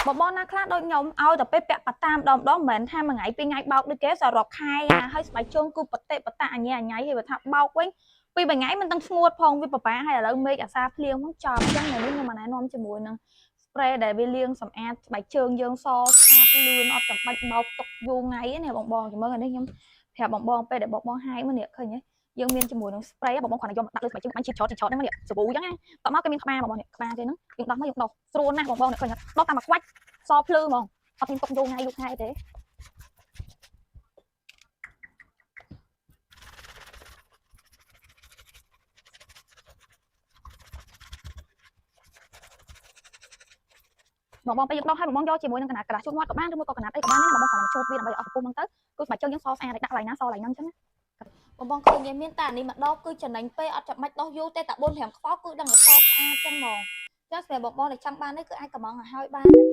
បងបងណាខ្លះដូចខ្ញុំឲ្យតែពេលពាក់ប៉ាតាម្ដងម្ដងមិនមែនថាមួយថ្ងៃពីរថ្ងៃបោកដូចគេសរុបខែណាហើយស្បែកជើងគឺបតិបតៈអញ្ញាអញៃហើយបើថាបោកវិញពីរបីថ្ងៃមិនទាំងស្ងួតផងវាពិបាកហើយឥឡូវមេឃអាសាភ្លៀងហ្នឹងចប់អញ្ចឹងនៅនេះខ្ញុំមកណែនាំជាមួយនឹង spray ដែលវាលាងសម្អាតស្បែកជើងយើងសស្អាតលឿនអត់ចាំបាច់បោកទុកយូរថ្ងៃទេណាបងបងចាំមើលអានេះខ្ញុំប្រាប់បងបងពេលដែលបងបងហាយមកនេះឃើញទេយើងមានជាមួយនឹង spray បងបងគ្រាន់តែយកមកដាក់លើស្បែកជើងបាញ់ជីច្រត់ជីច្រត់ហ្នឹងនេះសាប៊ូអញ្ចឹងណាតមកគេមានក្បាលបងបងនេះក្បាលគេហ្នឹងយើងដោះមកយើងដោះស្រួលណាស់បងបងនេះឃើញដោះតាមមួយខ្វាច់សភ្លឺហ្មងអត់មានទុកយូរថ្ងៃយូរខែទេ បងបងពេលយើងដោះហើយបងបងយកជាមួយនឹងកណាត់ក្រាស់ជូតមាត់ក៏បានឬមួយក៏កណាត់អីក៏បានដែរបងបងគ្រាន់តែជូតវាដើម្បីឲ្យអស់ពពុះហ្នឹងទៅគឺស្បែកជើងយើងសស្អាតហើយដាក់កន្លែងណាសកន្លែងហ្នឹងអញ្ចឹងណាបងបងឃើញឯមានតែអានេះមកដោគឺចំណេញពេកអត់ចាំបាច់ដោះយូរទេតែ4 5ខ្វោគឺដឹងតែសស្អាតចឹងហ្មងចឹងសម្រាប់បងបងដែលចង់បាននេះគឺអាចកំងឲ្យហើយបានណា។